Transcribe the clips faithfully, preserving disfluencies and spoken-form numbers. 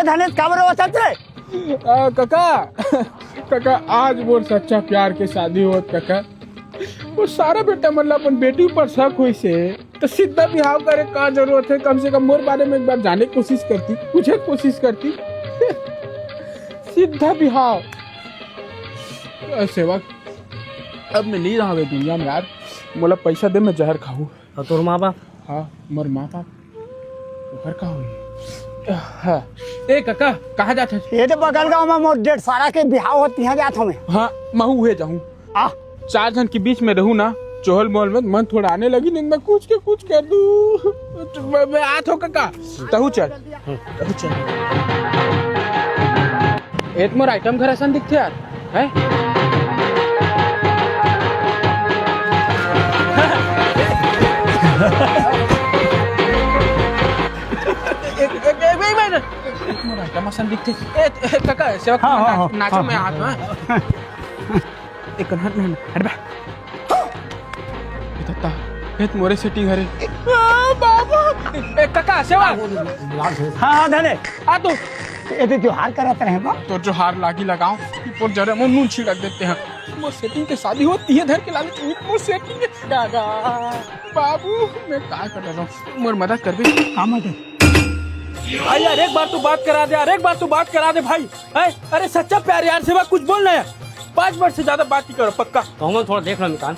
धनेश, काबर रोवत हस रे? आ, कका, कका, आज मोर सच्चा प्यार के शादी होत, कका। वो सारा बेटा मन ला अपन बेटी ऊपर शक होइस हे, त सीधा बिहाव करे का जरूरत हे? कम से कम मोर बारे में एक बार जाने के कोशिश करती, पूछे के कोशिश करती। सीधा बिहाव। अ, सेवक, अब मैं नहीं रहा दुनिया में यार, मोला पैसा दे, मैं जहर खाहूँ। अउ तोर माँ बाप? हाँ, मोर माँ बाप। ओकर का होही? हाँ। ए कका, कहाँ जात हस? ये तो बगल गाँव में मोर जेठ सारा के बिहाव होत, तिहाँ जात हँव मैं। हाँ, महू उहे जाहूँ। आ। चार झन के बीच में रहूँ ना, चहल महल में मन थोड़ा आने लगी, नहीं मैं कुछ के कुछ कर दूँ। मैं, मैं आत हँव कका, तहूँ चल। ए तो मोर आइटम घर असन दिखथे यार, हैं? एक, एक, एक, एक, एक, एक मोर आइटम असन दिखथे। ए, ए, कका, सेवक, हाँ, हाँ, नाच-, हाँ, नाचो, हाँ, मैं हाँ, आत हँव, हाँ। हाँ। एक कन हट, नहीं, हट बे। ए दत्ता, ए तो मोरे सेटिंग हरे। आ, बाबू। ए, कका, सेवा। हाँ, हाँ, धने। आ तू। ए तो जोहार करत रहे बा। तो जोहार लागी लगाओ, तोर जरे में नून छिड़क देते हैं। मोर सेटिंग के शादी होत, ये धर के लाले, मोर सेटिंग के। दादा, बाबू, मैं का कर रहा हूँ? मोर मदद करबे? का मदद? अरे यार, एक बार तो बात करा दे यार, एक बार तो बात करा दे भाई। हैं? अरे सच्चा प्यार यार, सेवा कुछ बोल ना यार। पाँच मिनट से ज्यादा बात नहीं करो, पक्का। तो हम थोड़ा देख लो निकाल।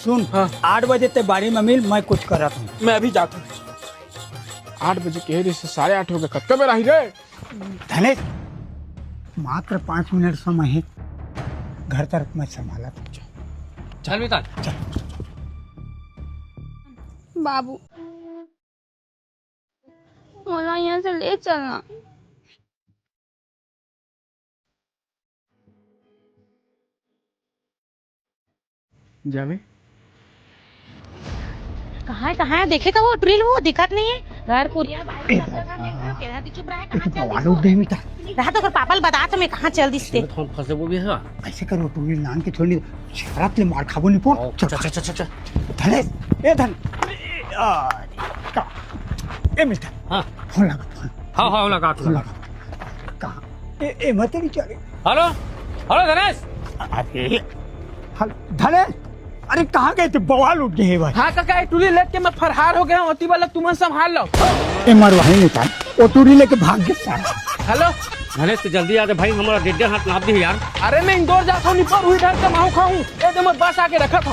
सुन, हाँ। आठ बजे ते बाड़ी में मिल, मैं कुछ करत हँव। मैं अभी जात हँव। आठ बजे कहे रहिस, साढ़े आठ हो गे, कतका बेरा होही रे? धनेश, मात्र पाँच मिनट समय हे, घर तरफ मैं संभालत हँव। चल मितान। चल। बाबू, मोला यहाँ से ले चलना। जावे। कहाँ हे, कहाँ हे? देखे तो वो टुरी ल, वो दिखत नहीं हे। घर कुरिया बाहर ए सब जगह बाबा। देख लो, केरा दी चुप रहा है, कहाँ चल बवाल दिस उठ वो? गए मितान। रहा तो ओकर पापा ल बता तो मैं कहाँ चल दिस ते। इसमें तो हम फंसे वो भी है। ऐसे करो, टुरी ल लान के छोड़ नहीं, शराब ले मार खाबो नहीं पो। ओ, चल, चल, चल, चल, चल। धनेश, ए धन-, ए, आ, का? ए मितान। हाँ। फोन लगा, फोन। हाँ, हाँ, लगा, फोन लगा। लगा। कहाँ? ए, ए, मत बेचारे। हेलो, हेलो धनेश। अरे, हल-, धनेश, अरे कहाँ गए थे? बवाल उठ गए हे भाई। हाँ कका, ए टुरी लेके मैं फरार हो गया हूँ, ओती वाला तुमन संभाल लो। ए मरवाही नहीं था, वो टुरी लेके भाग गया साला। हेलो। धनेश, तो जल्दी आ जा भाई, हमारा डेढ़ हाथ नाप दी यार। अरे मैं इंदौर जाता हूँ, निपर हुई ढंग से माहू खाऊं। ए दे, मैं बस आके रखा था।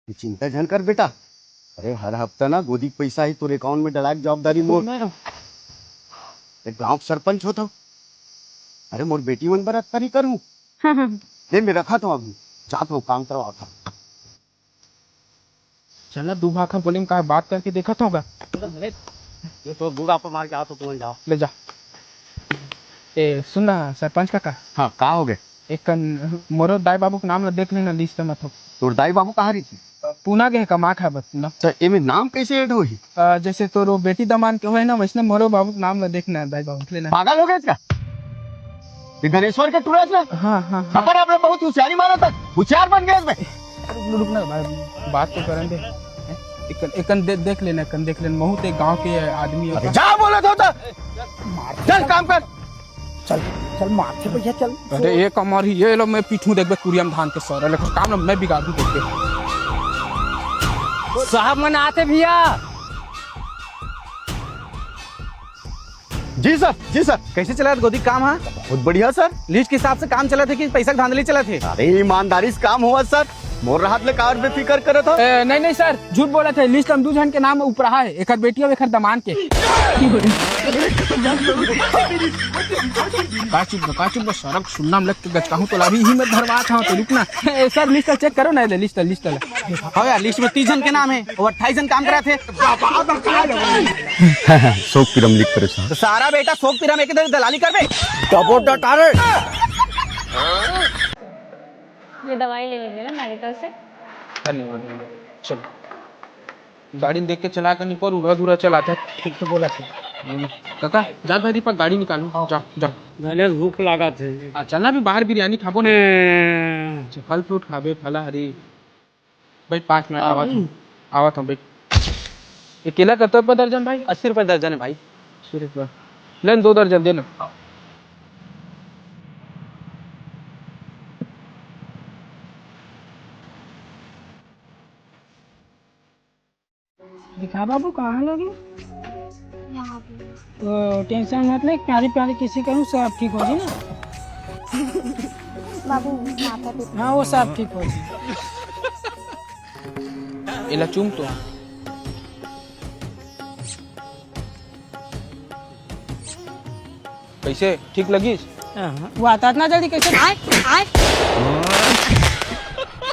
चिंता झन कर बेटा, अरे हर हफ्ता ना गोदी के पैसा ही तोर account में डलाए के जवाबदारी मोर। मैं ते गांव के सरपंच होत हव। अरे मोर बेटी मन बर अतका नहीं करूं। हाँ, हाँ। ले मैं रखत हव अभी, जात हव काम करवावत हव। चला दू भाखा बोले में का बात करके देखत हव गा। ये तो बूढ़ा पर मार के आ तो तुम जाओ। ले जा। ए सुन ना सरपंच काका। हाँ, का हो गए? एक कन मोरो दाई बाबू के नाम ला देख लेना list में तो। तोर दाई बाबू कहाँ रहिथे? पूना गे हे कमा खाए बर ना। त एमे नाम कैसे add होही? अ, जैसे तोरो बेटी दमान के होए ना, वैसने मोरो बाबू के नाम ला देखना हे, दाई बाबू के लेना। पागल हो गए का? ये धनेश्वर के टूरा ना? हाँ, हाँ, हाँ। अपन आप लोग बहुत होशियारी मारत हव, होशियार बन गए इसमें। रुक, रुक ना भाई, बात तो करन दे। एक कन, एक कन दे, देख लेना, एक कन देख लेना, महू ते गांव के आदमी हो। अरे जा बोलत हव तो। चल काम कर। चल, चल, मार के भैया, चल। अरे, एक अमर ही, ये लो, मैं पीटूं, देखबे, कुरियम धान के सर, लेकिन काम ना मैं बिगाड़ूं, देखबे। साहब मन आते भैया। जी सर, जी सर। कैसे चलत गोदी काम, हाँ? बहुत बढ़िया सर। List के हिसाब से काम चलत हे कि पैसा के धांधली चलत हे? अरे, ईमानदारी से काम होवत सर। मोर रहत ले काबर बेफिकर करत हव? ए, नहीं, नहीं सर, झूठ बोलत हे। List हम दू झन के नाम ऊपर हे, एकर बेटी अउ एकर दमान के। का चुप बा, का चुप बा, सरक सुन्ना में लग के गचकाहूं तो लाभी ही मत धरवात हव, तो रुक ना। ए, सर, list check करो ना, ले, list, list ला। हाँ यार, list में तीस झन के नाम हे, अउ अट्ठाईस झन काम करत हे। शौक पीरम लिख परेशान। तो सारा बेटा शौक पीरम एक दलाली करबे। डबो डटारे। ये दवाई ले लीजिए ना मेडिकल से। धन्यवाद। चलो। गाड़ी देख के चला कर निपोर, उड़ा धुरा चलाता है। ठीक तो बोला था। हम्म। काका, जा भाई दीपक, गाड़ी निकालो। हाँ। जा, जा। मैंने भूख लगा थे। हाँ, चलना भी बाहर बिरयानी खाबो ना। हम्म। अच्छा, फल फ्रूट खाबे, फलाहारी। भाई, पाँच मिनट आवत हूँ। आवत हूँ, भाई। ये केला कतका रुपया दर्जन भाई? अस्सी रुपया दर्जन है भाई। अस्सी रुपया। ले न, दो दर्जन दे ना। दिखा बाबू, कहाँ लोगे? यहाँ पे। तो टेंशन मत ले, प्यारी प्यारी किसी करूँ, सब ठीक हो जाए ना। बाबू, माता पिता। हाँ, वो सब ठीक हो जाए। एला चूम तो। कैसे, ठीक लगिस? हाँ, वो आता इतना जल्दी कैसे?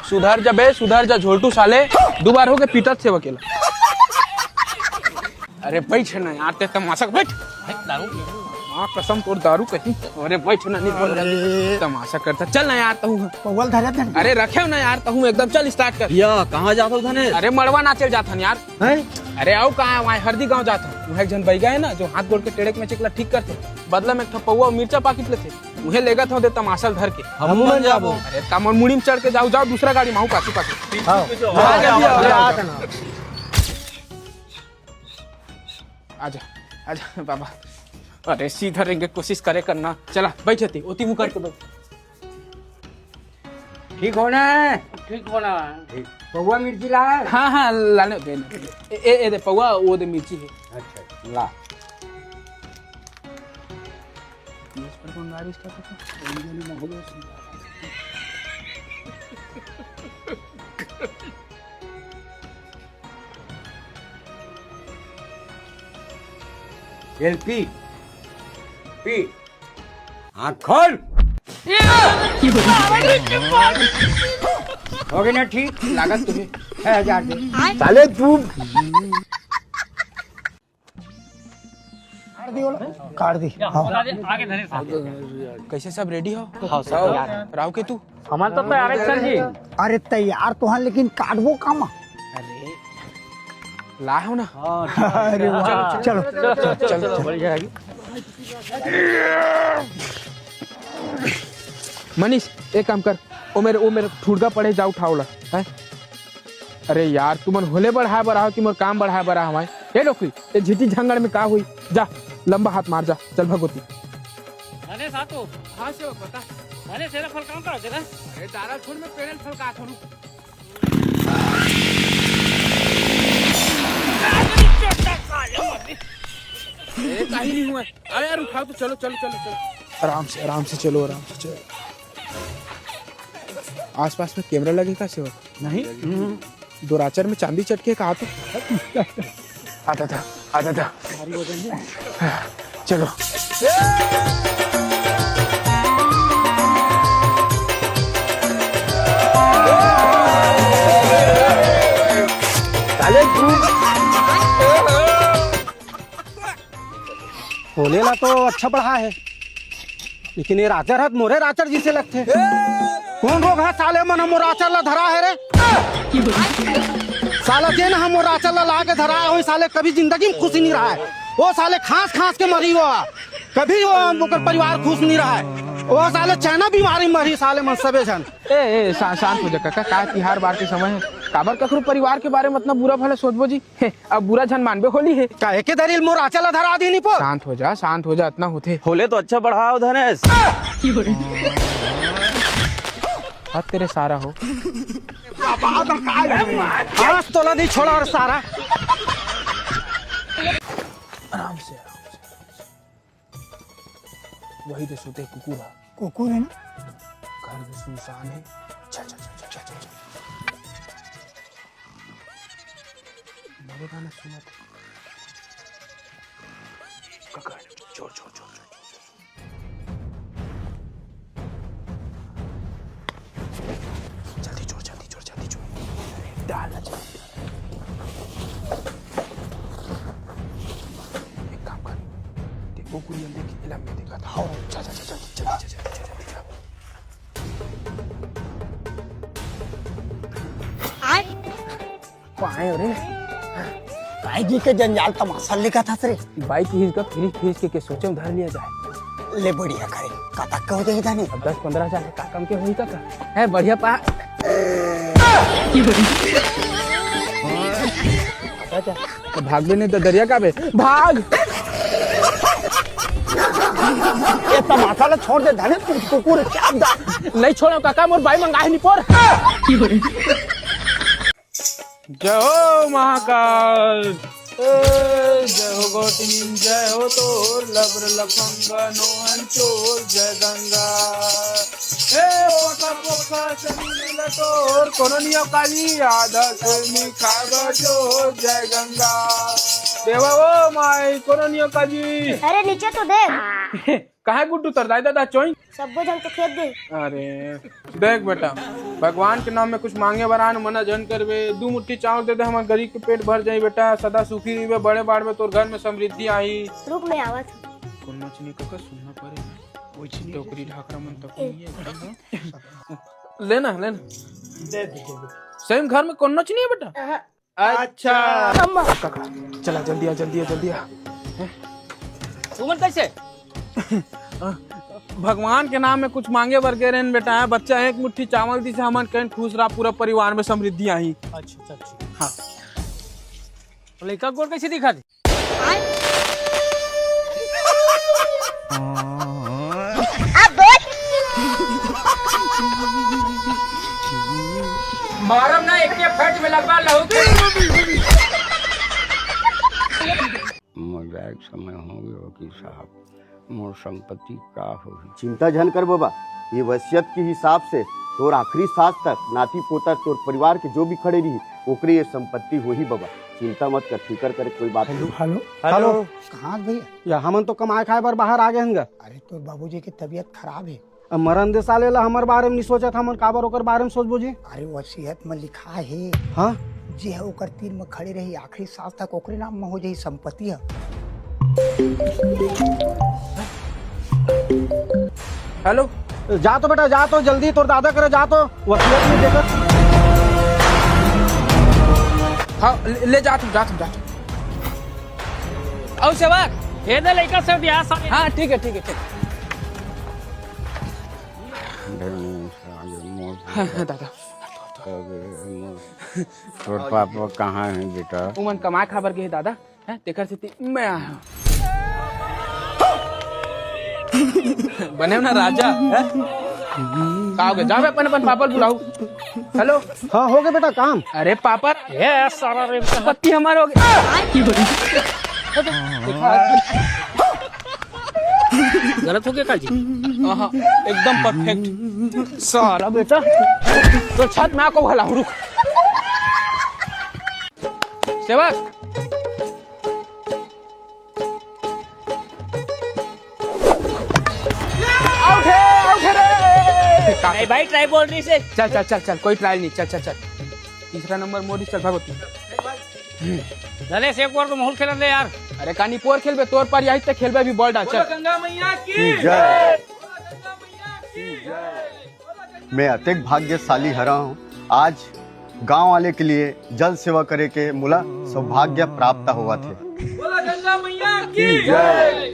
सुधर जा बे, सुधर जा झोलटू साले। दो बार हो गए पीटत से वकेला। अरे बैठ ना यार, ते तमाशा बैठ। बैठ दारू। माँ कसम तोर दारू कहीं। अरे बैठ ना, नहीं बोल। अरे। तमाशा करता, चल ना यार तहूँ। पौवा ल धरे धर। अरे रखे ना यार तहूँ एकदम, चल स्टार्ट कर। या, कहाँ जात हो धनेश? अरे मड़वा नाचे ल जात हन यार। हैं? अरे आओ कहाँ, वहाँ हरदी गाँव जात हन। वहाँ एक झन बैगा है ना, जो हाथ गोड़ के टेड़े के में चिकला ठीक करथे। बदला में एक ठो पौवा अउ मिर्चा पाकिट लेथे। उहे लेगत हव दे तमाशा ल धर के। हमू मन जाबो। अरे तमन मुड़ी में चढ़ के जाओ, जाओ दूसरा गाड़ी में, आहू पाछू पाछू। हाँ। आगे भी आओ, आगे आओ। आजा, आजा बाबा। अरे सीधा रेंगे कोशिश करे करना। चला बैठ जाती, ओती मुँह करके बैठ। ठीक होना है। ठीक होना है। ठीक। पौवा मिर्ची ला। हाँ, हाँ, लाने दे ना। ए, ए, ए दे पौवा, वो दे मिर्ची है। अच्छा, ला। ये इस पर कौन गाड़ी start होता है? एलपी, पी, आँख खोल। हो गई ना ठीक? लागत तुझे छह हजार दे। साले तू काट दी, बोला। काट दी। हाँ। कैसे, सब रेडी हो? हाँ, सब तैयार है। राव के तू? हमारे तो तैयार है सर जी। अरे तैयार तो हैं, लेकिन काटबो कामा? अरे ला हो ना। अरे वाह। चलो, चलो, चलो, चलो। बढ़िया है। मनीष, एक काम कर, ओ मेरे, ओ मेरे ठुड़गा पड़े, जा उठा ओला, हैं? अरे यार, तुमन होले बढ़ाए बर आहो कि मोर काम बढ़ाए बर आहो? ए डोकरी, ए झिटी झंगड़ में का होई? जा, लंबा हाथ मार जा, चल भगोती। अरे सातो। हाँ सेवक, बता। अरे सेरा फल काम का होथे ना? अरे दारा छोड़, मैं पेड़ल फल का करूँ। ए, काहे नहीं हुआ? अरे यार, उठाओ तो, चलो, चलो, चलो, चलो। आराम से, आराम से चलो, आराम से चलो। आसपास में कैमरा लगे का सेवक? नहीं। हम्म। दोराचर में चांदी चटके का तो। आता था, आता था। भारी वजन है। चलो। साले तू। होले ला तो अच्छा बढ़ा है, लेकिन ये राचर हत मोरे राचर जिसे लगथे। कौन रोग है साले मन मोर राचर ला धरा है रे? साला जेन हम मोर राचर ला ला के धरा है, वही साले कभी जिंदगी में खुशी नहीं रहा है। वो साले खांस खांस के मरी हुआ, कभी वो ओकर परिवार खुश नहीं रहा है। वो साले चाइना बीमारी मरी साले मन सबे झन। ए, ए, शा-, शांत हो जा काका, का तिहार बार के समय है, काबर कखरो परिवार के बारे में अतना बुरा भला सोचबो जी? हे, अब बुरा झन मानबे होली हे। काहे के दरिल मोर आंचल ला धरा दीनी पो? शांत हो जा, शांत हो जा, अतना होथे। होले तो अच्छा बढ़ाओ धनेश। हद तेरे सारा हो। आज तोला नहीं छोड़ा और सारा। आराम से, आराम से, आराम से। वही तो सोते कुकुर है। कुकुर है ना? घर भी सुनसान है। चल, चल, चल, चल, चल, चल, चल। मेरे गाना सुना था। ककर, चोर, चोर, चोर, चोर, चोर, चोर। जल्दी चोर, जल्दी चोर, जल्दी चोर। डाल ना, जल्दी डाल। एक काम कर, देखो कोई अंदर की फिल्म में देखा था। हाँ, जा, जा, जा। पाए रे। काय जी के जंजाल तमाशा लेखा था रे। बाइक ही इसका फ्रिज फ्रिज के, के सोचे में धर लिया जाए। ले बढ़िया करे। कतक के हो जाही धनेश? अब दस पन्द्रह हजार का कम के होही का? है बढ़िया पा। अच्छा, तो भागबे नहीं तो दरिया का बे, भाग। ये तमाशा ला छोड़ दे धने, तू कुकुर चाप दा। नहीं छोड़ो काका, मोर बाई मंगाए नहीं पोर। जय हो महाकाल। ए, जय हो गोटिन, जय हो तोर लबर लफंगा नोहन चोर जय गंगा। ए, पोका पोका सनी मिला तोर कोनो नियो काली आधा से मिखाबा चोर जय गंगा। देवा ओ माई कोनो नियो काली। अरे नीचे तो देख। कहाँ गुड्डू तर दाई दादा चोई? सब्बो झन तो खेत दे। अरे देख बेटा, भगवान के नाम में कुछ मांगे बर आन, मना झन करबे। दू मुट्ठी चावल दे दे, हमर गरीब के पेट भर जाई बेटा। सदा सुखी रहिबे, बड़े बाढ़बे, तोर घर में समृद्धि आही। रुक, मैं आवत हूँ। कोनो चीज नहीं कका, सुनना पड़े। कोई चीज नहीं, टोकरी ढाकरा मन तक ए। नहीं है। लेना, लेना। दे दे, दे दे। सही में घर में कोनो चीज नहीं है बेटा? अहाँ। अच्छा। अम्मा। काका, चला जल्दी आ, जल्दी आ, जल्दी आ। तुमन कैसे? भगवान के नाम में कुछ मांगे बर गे रहेन बेटा, बच्चा एक मुट्ठी चावल दिस, हमन कहेन खुश रहा, पूरा परिवार में समृद्धि आही। अच्छा, अच्छा, अच्छा। हाँ। तो लइका गोर कैसे दिखा दे? मारम ना, एक के फट में लगवा लहू। मोर जाए के समय हो गयो वकील साहब, मोर संपत्ति का होही? चिंता झन कर बबा, ये वसीयत के हिसाब से तोर आखिरी सांस तक नाती पोता तोर परिवार के जो भी खड़े रही, ओकरे ये संपत्ति होही बबा। चिंता मत कर, फिकर करे कोई बात नहीं। हेलो। हेलो। कहाँ भैया? या हमन तो कमाए खाए बर बाहर आ गए हन गा। अरे तोर बाबूजी के तबीयत खराब है। अब मरन दे साले ला, हमर बारे में नहीं सोचत, हमन काबर ओकर बारे में सोचबो जी? अरे वसीयत में लिखा है। हाँ? जे ह ओकर तीर में खड़े रही आखिरी सांस तक, ओकरे नाम में हो जाई संपत्ति ह। हेलो। जा तो बेटा, जा तो जल्दी, तोर दादा करे जा तो, वसीयत में देखत। हाँ, ले, ले जा तुम, जा तुम, जा तुम। अउ सेवक, हे दे लइका से बियाह साले। हाँ, ठीक है, ठीक है, ठीक। हाँ, हाँ, दादा। तोर पापा कहाँ है बेटा? उमन कमाए खाबर गे हे दादा, हैं? तेकर सेती मैं आया हूँ। बने ना राजा, हैं? का हो गया? जाबे अपन, अपन पापा ल बुलाऊ। हेलो। हाँ, हो गया बेटा काम। अरे पापा, ये सारा रे, पत्ती हमारे हो गए। गलत हो गया काजी? हाँ, एकदम परफेक्ट। सारा बेटा, तो छत में आको भला, रुक। सेवक। आउट है, आउट है रे। नहीं भाई, ट्राई बोल रही से। चल, चल, चल, चल, कोई ट्रायल नहीं, चल, चल, चल। तीसरा नंबर मोदी, चल, भागो तू। गणेश, एक बार तो माहौल खेलन दे यार। अरे कानी पोर खेलबे, तोर पारी आई त खेलबे, अभी बॉल डाल, चल। बोलो गंगा मैया की जय। मैं अतेक भाग्यशाली हरा हूँ, आज गांव वाले के लिए जल सेवा करे के मोला सौभाग्य प्राप्त होवत हे। बोलो गंगा मैया की जय।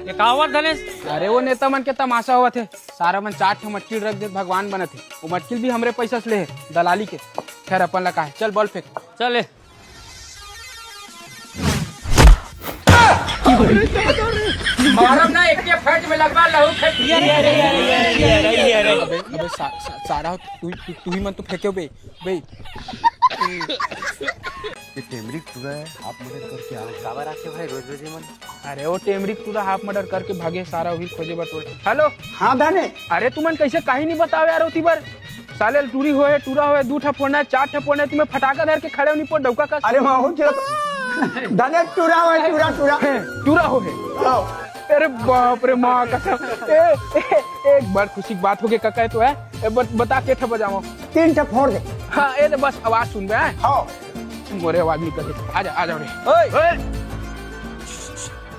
ये का होवत धनेश? अरे वो नेता मन के तमाशा होवत हे, सारा मन चार ठो मटकी रख देत भगवान बनत हे, वो मटकी भी हमरे पैसा से ले हे, दलाली के। खैर अपन ला का हे, चल बॉल फेंक। चल ए। मारब ना, एक के फट में लगवा लहू फेंक। अबे, अबे सा-, सा-, सारा तू, तू, तू ही मन तो फेंके बे, बे। ये टेमरिक पूरा है, आप मदद करके आओ। काबर आके भाई रोज रोज ये मन? अरे वो टेमरिक पूरा हाफ मर्डर करके भागे, सारा वही खोजे बर तोर। हेलो। हाँ धने। अरे तुमन कैसे काही नहीं बताओ यार ओती बर। साले टूरी होए, टूरा होए, दू ठा फोड़ना है, चार ठा फोड़ना है, तुम्हें फटाका धर के खड़े नहीं पोर डौका का। अरे वहाँ हो चलो। धने टूरा होए, टूरा, टूरा। टूरा होए। हाँ। अरे बाप रे माँ कसम। ए, ए, एक बार खुशी की बात हो गई काका, तो है। ए, ब-, बता के ठा बजाओ। तीन ठा फोड़ दे। हाँ, ए, बस आवाज सुन बे, हैं? हाँ। मोरे आवाज निकल गई। आजा, आजा रे। ओए। ओए।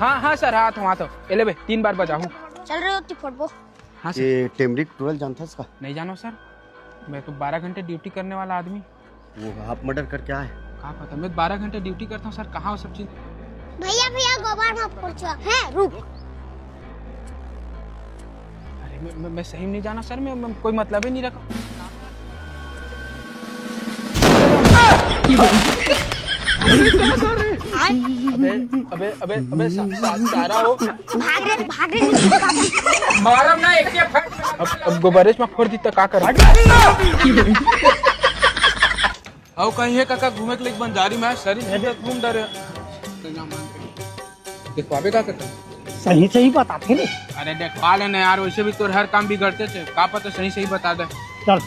हाँ, हाँ सर, हाँ, तो, हाँ, तो। ए, ले बे, तीन बार बजाहूँ। चल रहे हो, ती फोड़बो। हाँ सर। ये टेमरिक टूरल जानता है इसका? नहीं जानो सर, मैं तो बारह घंटे ड्यूटी करने वाला आदमी। वो हाफ मर्डर करके आए। का पता, मैं बारह घंटे ड्यूटी करता हूँ सर, कहाँ हो सब चीज? भैया, भैया, गोबर में पहुँचो। हैं, रुक। अरे, मैं, मैं, मैं सही में नहीं जाना सर, मैं, मैं कोई मतलब ही नहीं रखा। अबे, अबे, अबे, अबे, सा-, सा-, सारा हो। भाग रे, भाग रे। मारम ना, एक के फट। अब, अब गोबरेज में फोड़ दी त का कर? अउ कहीं हे कका घूमे के लिए बंजारी में, शरीर घूम डरे। देखवाबे का कका? सही सही बताथे रे। अरे देखवा लेना यार, वैसे भी तोर हर काम बिगड़ते थे, का पता सही सही बता दे। चल।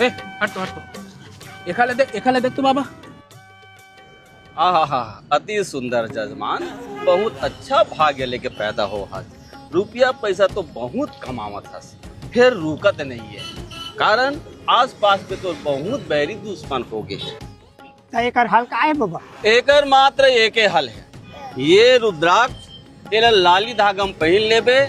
ए, हट तो, हट तो। एखा ले देख, एखा ले देख तो बाबा। आहा, अति सुंदर जजमान, बहुत अच्छा भाग्य लेके पैदा हो हस। रुपया पैसा तो बहुत कमावत हस, फिर रुकत नहीं है, कारण आसपास के तो बहुत बैरी दुश्मन हो गए हैं। त एकर हल का हे बबा? एकर मात्र एके हल हे, ये रुद्राक्ष, एला लाली धागा म पहिन लेबे,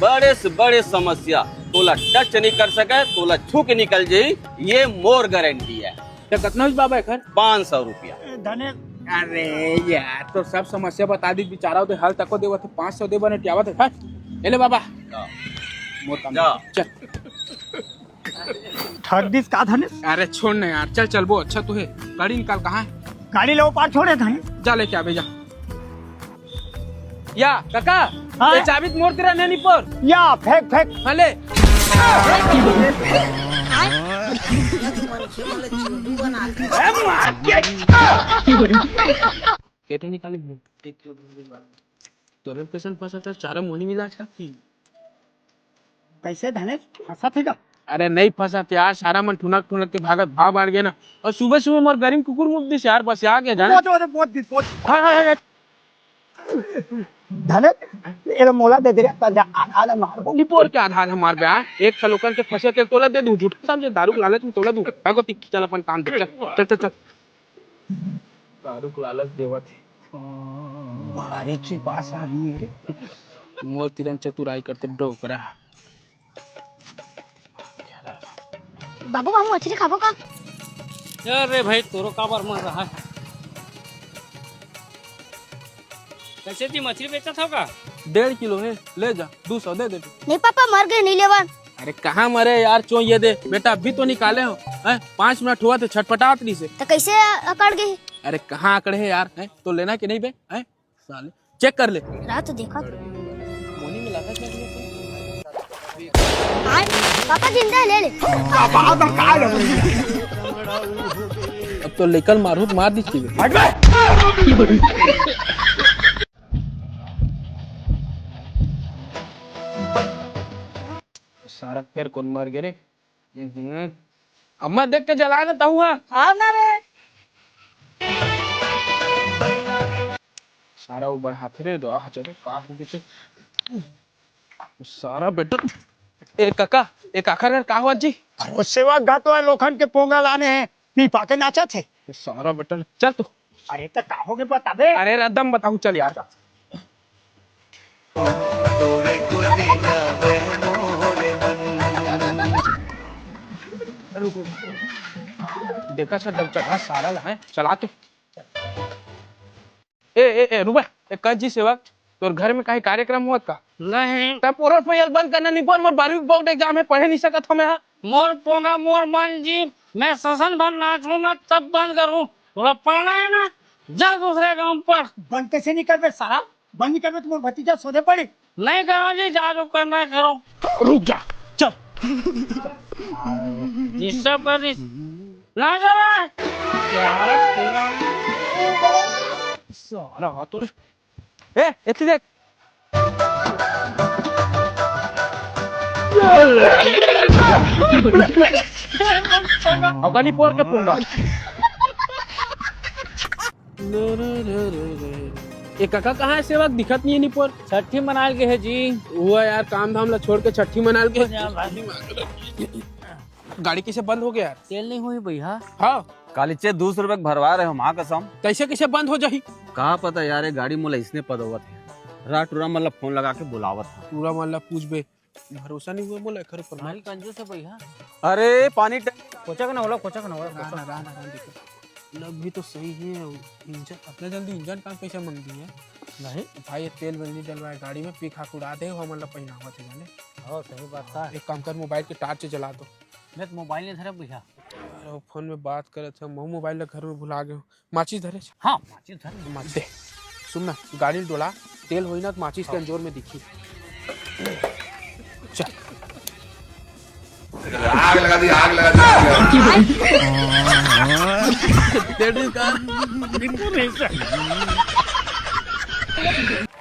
बड़े से बड़े समस्या तोला टच नहीं कर सके, तोला छू के निकल जाई, ये मोर गारंटी हे। त कतना होइस बाबा एकर? पाँच सौ रुपया। धने। अरे यार, तो सब समस्या बता दी, बेचारा ओदे हल तको देवत हे, पाँच सौ दे बने टियावत हे। हट, ए ले बाबा। जा। मोर काम जा। चल। ठग दिस का धने? अरे छोड़ ना यार, चल चलबो, अच्छा तो हे। गाड़ी निकाल, कहाँ हे? गाड़ी ले ओ पार छोड़े धने। जा लेके आबे जा। या कका, हाँ? ये चाबी त मोर तीर नइ निपोर। या फेंक फेंक। हाँ ले। केते निकाली? तोरे कैसन फंसा था, चारा मोनी मिला था। कैसे धने फंसत हे गा? अरे नहीं फंसत यार, सारा मन ठुनक ठुनक के भागत भाग बाढ़ गए ना। और सुबह सुबह मोर गरीब कुकुर मुत दिस यार, बस आ गया जाना। बहुत, बहुत, बहुत दिन, बहुत। हाँ, हाँ, हाँ, हाँ। धने, ये लो मोला दे दे रे, आधा, आधा मार दो। निपोर के आधा, आधा मार बे, हाँ? एक सौ लोगन के फंसे के तोला दे दूं, झूठा समझे, दारू के लालच में तोला दूं। भागो, टिक्की चल अपन काम दे, चल, चल, चल, चल। दारू के लालच देवत हे। भारी चिपास आदमी हे रे। मोर तीर चतुराई करते डोकरा। बाबू, हम मछली खाबो का? अरे भाई, तोरो काबर मन रहा है? कैसे जी, मछली बेचत हो का? डेढ़ किलो हे, ले जा, दू सौ दे दे। नहीं पापा, मर गए, नहीं लेवन। अरे कहाँ मरे यार, चो ये दे। बेटा अभी तो निकाले हो, हैं? पाँच मिनट हुआ तो छटपटात नहीं से। तो कैसे अकड़ गए? अरे कहाँ अकड़े हे यार, हैं? तो लेना कि नहीं बे, हैं? साले, चेक कर ले। रहा तो देखा। मोनी में लगा क्या? आय, पापा जिंदा है, ले ले। अब तो लेकर मारू, मार दी चीजें। हट बे। सारा फिर कौन मर गए रे? हम्म। अम्मा देख के जला ना तहु हा। हाँ ना रे। सारा ऊपर हाथ रे दो, आ, चलो, का हो गया? सारा बेटा, ए काका, ए काका घर का हुआ जी? अरे, वो सेवा गात हुआ लोखन के पोंगा लाने हैं, पी पा के नाचा थे। ये सारा बेटा, चल तू। अरे, तो का हो गया बताबे? अरे, एकदम बताऊँ, चल यार। देखा सर, जब चढ़ा सारा ला है, चला तो। ए, ए, ए, रुबा, ए, कह जी सेवक, तोर घर में कहीं कार्यक्रम हुआ का? नहीं। तब पोरल पैल बंद करना नहीं बोल, मोर बारहवीं बोर्ड एग्जाम है, पढ़े नहीं सकत हूँ मैं। मोर पोंगा, मोर मन जी, मैं ससन भर नाचूंगा तब बंद करूँ। थोड़ा पढ़ना है ना, जा दूसरे काम पर। बंद कैसे नहीं करबे साला? बंद नहीं करबे तो मोर भतीजा सोधे पड़ी। नहीं करो जी, जा जो करना है करो। रुक जा, चल। डिस्टर्ब कर दी। ना करो। सारा हाथ तो ए, एती देख। अगनी पोर के पुंगा। ए काका, कहाँ है सेवक? दिखत नहीं है निपोर। छठी मनाल के है जी। हुआ यार, काम धाम ला छोड़ के छठी मनाल के। गाड़ी कैसे बंद हो गया यार? तेल नहीं हुई भैया। हाँ। काली चे दो सौ रुपए के भरवा रहे हो, माँ कसम। कैसे, कैसे बंद हो जाही? का पता यार, ये गाड़ी मोला इसने पदोवत है। रात टूरा मतलब फोन लगा के बुलावत है। टूरा मतलब पूछबे, भरोसा नहीं हुआ बोला एकर ऊपर। भारी कंजूस है भैया। अरे पानी टंकी कोचक ना होला, कोचक ना होला, राना, कोचक। राना, राना, देखो। लग भी तो सही है, इंजन, अपना जल्दी इंजन काम कैसे मंग दी है? नहीं। भाई, ये तेल वेल नहीं डलवाए गाड़ी में, पी खा के उड़ा दे, हमन ला पहिनावत है जाने। हाँ, सही बात है। एक काम कर, मोबाइल के टार्च जला दो। मैं तो मोबाइल नहीं धरे भैया। फोन में बात करत हे, महू मोबाइल ला घर में भुला गे हूँ। माचिस धरे छ? हाँ, माचिस धरे। माचिस दे। सुन ना, गाड़ी ल डोला, तेल होई ना त माचिस के अंजोर में दिखी। चल। आग लगा दी, आग लगा दी, आग लगा दी।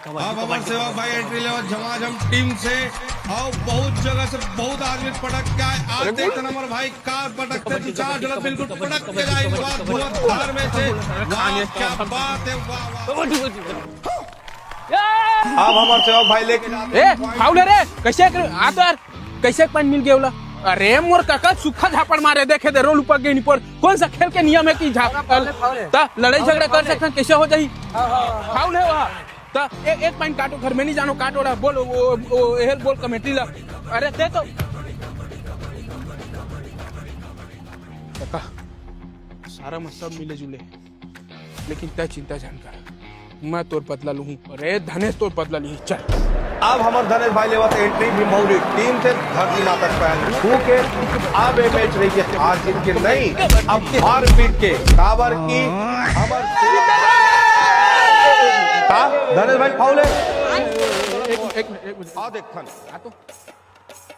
अब हमारे सेवक भाई एंट्री लेवल झमाझम टीम से, और बहुत जगह से बहुत आदमी पटक के आए। आज देखते ना हमारे भाई कार पटकते दो चार जगह बिल्कुल पटक के जाए। वाह, धुआंधार में से। वाह, क्या बात है, वाह, वाह। अब हमारे सेवक भाई लेके जाते ए, हैं। फाउल है रे, कैसे कर, आ तो यार, कैसे पॉइंट मिल गया बोला? अरे मोर काका सुखा झापड़ मारे, देखे दे, रोल ऊपर गई पर। कौन सा खेल के नियम है कि झाप-, फाउल है, फाउल है। ता लड़ाई फाउल है, झगड़ा कर फाउल है। सकते हैं, कैसे हो जाही? हाँ, हाँ, हाँ। फाउल है वहाँ। त एक, एक पॉइंट काटो, घर में नहीं जानो, काटो ला, बोलो, वो, वो, हेल बोल कमेटी ला। अरे दे तो। काका, सारा में सब मिले जुले, लेकिन तय चिंता झन कर, मैं तोर बदला लूहूँ। अरे धनेश, तोर बदला लूहूँ, चल। अब हमर धनेश भाई लेवत एंट्री भी मौलिक टीम से धरती माता के पैर छू के। अब ये मैच रही है हार जीत के नहीं, अब मारपीट के। काबर की हमर का धनेश भाई फाउल है। एक, एक मिनट, एक मिनट। आ देख थन। आ तो,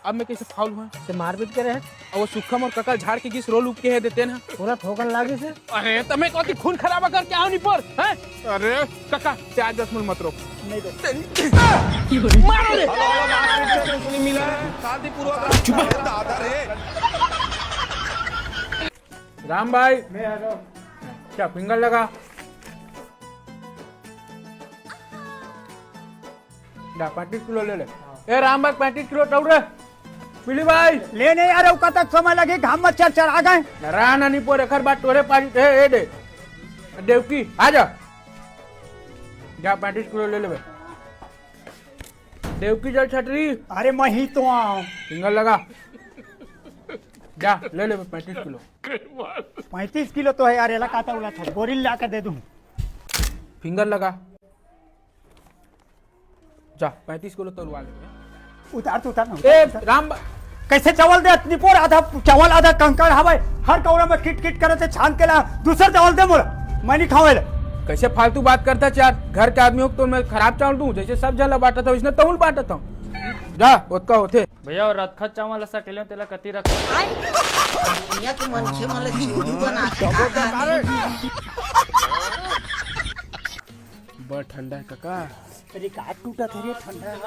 अब मैं कैसे फाउल हुआ? ते मारपीट करे है। अब वो सुखम और ककल झाड़ के गिस रोल उपके है देते ना। पूरा ठोकन लागी से। अरे, त मैं कथी खून खराबा करके आओ नहीं पर, हैं? अरे, कका, ते आज दस मिनट मत रोक। नहीं दो। मारो रे। शांतिपूर्वक। दादा रे। राम भाई। मैं आ रहा हूँ। क्या फिंगर लगा? ला, पैंतीस किलो ले ले। ए राम भाई, पैंतीस किलो तौल रे। पीली भाई। ले नहीं यार, ओका तक समय लगे, घाम में चर चर आ गए। नारायण अनिपोर एकर बात तोरे पारी। ए, ए दे। देवकी, आ जा। जा, पैंतीस किलो ले लेबे। देवकी जल छतरी। अरे, मैं ही तो आऊं। फिंगर लगा। जा, ले लेबे पैंतीस किलो। पैंतीस किलो तो है यार, एला काटा उला था, गोरिल ला के दे दूं। फिंगर लगा। जा, पैंतीस किलो तौलवा ले। उतार तो, उतार ना, ए, उतार। राम बा- कैसे चावल दे, अतनी पोर आधा चावल, आधा कंकड़ हवे, हर कौड़ा में किट किट करे ते छान के ला, दूसर चावल दे मोला, मैं नहीं खावे ले। कैसे फालतू बात करता यार, घर के आदमी हो तो मैं खराब चावल दूं, जैसे सब जला बांटत हूँ, इसने तहुल बांटत हूँ। जा, ओतका होथे। भैया, और रतखत चावल ऐसा के ले, तेला कति रख। दुनिया के मनखे मन ला चूरू बनाथे। बड़ ठंडा है काका। रिकॉर्ड टूटा था रे, ठंडा है।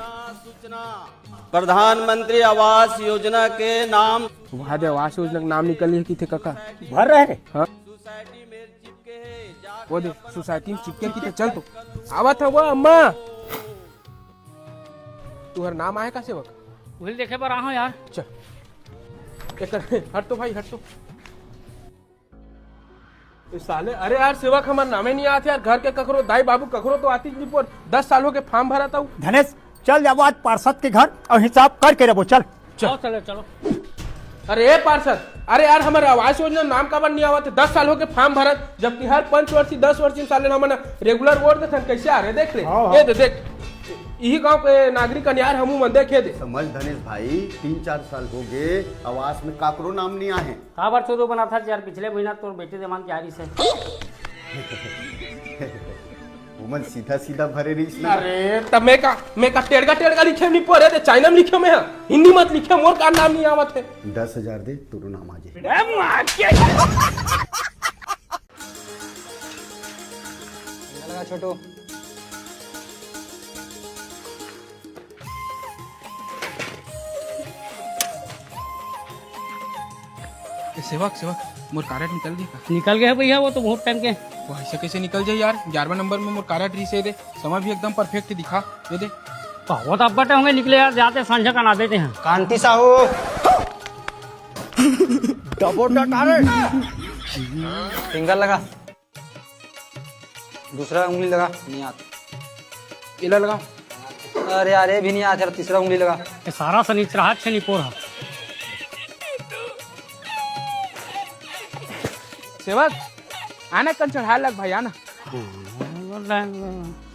प्रधानमंत्री आवास योजना के नाम। वहाँ दे आवास योजना के नाम निकल ही थे काका। भर रहे रे। हाँ। वो दे, सोसाइटी में चिपके की थे, चल तो। आवत है वो अम्मा। तुहर नाम आहे का सेवक? वही देखे बर आहो यार। चल। एक कर, हट तो भाई, हट तो। ए साले, अरे यार सेवक, हमार नामे नहीं आते यार, घर के ककरो, दाई बाबू ककरो तो आती नहीं पर दस साल हो गए फॉर्म भरा था। धनेश, चल जाबो आज पार्षद के घर और हिसाब करके रहबो, चल। चल। आओ, चलो, चलो। अरे ए पार्षद, अरे यार हमारे आवास योजना नाम काबर नहीं आवत है? दस साल हो गए फॉर्म भरत, जबकि हर पंच वर्षी, दस वर्षी साले हमन रेगुलर वोट देथन, कैसे आ रहे देख ले। हाँ, हाँ। ये दे देख, यही गांव के नागरिक अन यार, हमू मन देखे दे। समझ धनेश भाई, तीन चार साल हो गए आवास में काकरो नाम नहीं आहे। काबर चोदो बना था यार, पिछले महीना तोर बेटे देवान के आ रही से। ओमन सीधा सीधा भरे रहीस ना। अरे, तब मैं का, मैं का टेड़गा टेड़गा लिखे नहीं पढ़े थे, चाइना में लिखे मैं, हाँ। हिंदी मत लिखे, मोर का नाम नहीं आवत है। दस हजार दे, तोरो नाम आ जाए। ए, मार के। लगा छोटू। ए, सेवक, सेवक, मोर कारड निकल गई का? निकल गए भैया, वो तो बहुत टाइम के। वो ऐसे कैसे निकल जाए यार? ग्यारहवाँ नंबर में मोर कारड रिसे दे, समय भी एकदम परफेक्ट दिखा, ये दे। बहुत अब्बटे होंगे निकले यार, जाते संझा का ना देते हैं। कांति साहू। डबोटा कारड। फिंगर लगा। दूसरा उंगली लगा। नहीं आता। इला लगा। अरे यार, ये भी नहीं आता, तीसरा उंगली लगा। ये सारा सनीचर हाथ से निपोर है। सेवक, आना कन चढ़ा लग भाई, आना।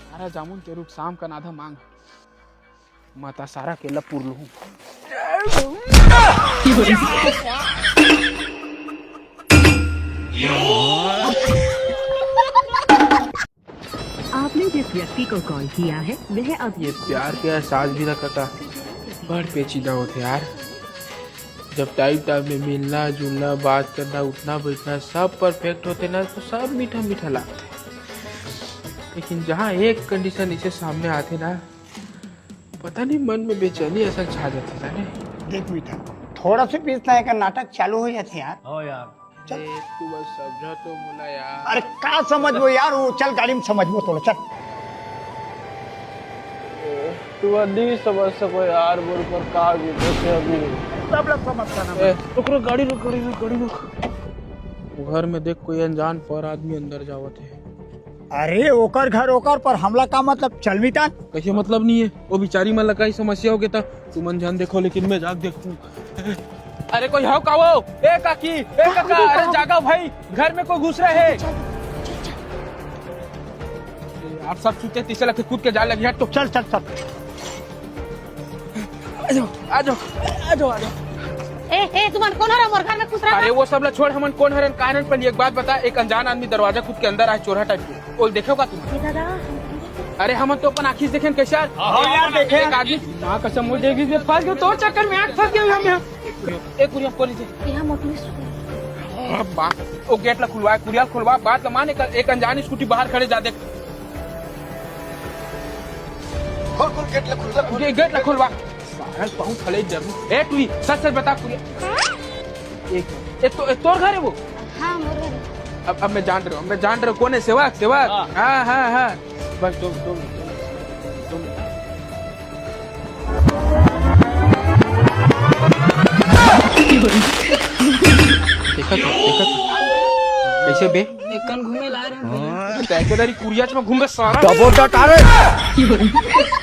सारा जामुन के रूख शाम का नाधा मांग। माता सारा के लपुर लूं। व्यक्ति को कॉल किया है, वह अब ये प्यार के एहसास भी ना करता। बड़ पेचीदा होथे यार। जब टाइम टाइम में मिलना जुलना, बात करना, उठना बैठना, सब परफेक्ट होथे ना, तो सब मीठा मीठा लागथे। लेकिन जहाँ एक कंडीशन इसे सामने आथे ना, पता नहीं मन में बेचैनी असन छा जाथे जाने। देख मीठा, थोड़ा से बीच ना एकर नाटक चालू हो जाथे यार। हो यार। चल। ए, तू बस समझा तो मोला यार। अरे का समझबो यार, वो चल गाड़ी में समझबो तोला, चल। तू नहीं समझ सको यार, मोर ऊपर का बीतथे अभी। सब लोग समझता ना। ए, रुक, रुक, गाड़ी रुक, गाड़ी रुक, गाड़ी रुक। वो घर में देख, कोई अनजान पर आदमी अंदर जावत हे। अरे ओकर घर ओकर, पर हमला का मतलब? चल मितान। कइसे मतलब नहीं है? वो बिचारी मन ला कहीं समस्या हो गया था, तुमन जान देखो, लेकिन मैं जाके देखूं। अरे कोई हव का वो? ए काकी, ए काका, अरे जागा भाई, घर में कोई घुस रहे है। आप सब सुते तीसे लगे कूद के जाए लगी, हट तो। चल चल चल। आ जाओ, आ जाओ, आ जाओ, आ जाओ। ए, ए, तुमन कोन हर मोर घर में घुस रहा? अरे वो सब ला छोड़, हमन कोन हरन, का हरन, पहले एक बात बता, एक अनजान आदमी दरवाजा कूद के अंदर आए, चोरहा टाइप के, वो देखे हो का तुम? ए दादा, अरे हमन तो अपन आँखी से देखेन, कैसे यार? हाँ यार, देखे। एक आदमी, माँ कसम, मुझे भी फंस गए तोर चक्कर में, आज फंस गए हम यहाँ। एक कुरिया खोल लीजिए। यहाँ मोटू स्कूटी। बात, वो गेट ला खुलवा, कुरिया खुलवा, बात ला मान, एक, एक अनजान स्कूटी बाहर खड़े जा देख। खोल, खोल, गेट ला खुलवा, खोल। गे-, गेट ला खोलवा। साला बहुत हले जरूर। ए, टुई, सच सच बता, कुरिया। एक, ए, तो, ए, तोर घर है वो? हाँ, मोर घर है। अब, अब मैं जान रहा हूँ, मैं जान रहा हूँ, कौन है? सेवक, सेवक। हाँ। हाँ, हाँ, हाँ। बस दो, दो मिनट, दो मिनट, दो मिनट। देखा तो, देखा तो। कैसे बे? एकन घूमे ला रहे हैं। तैं के दारी कुरियाच में घूम के सारा। डबल डट आ रहे।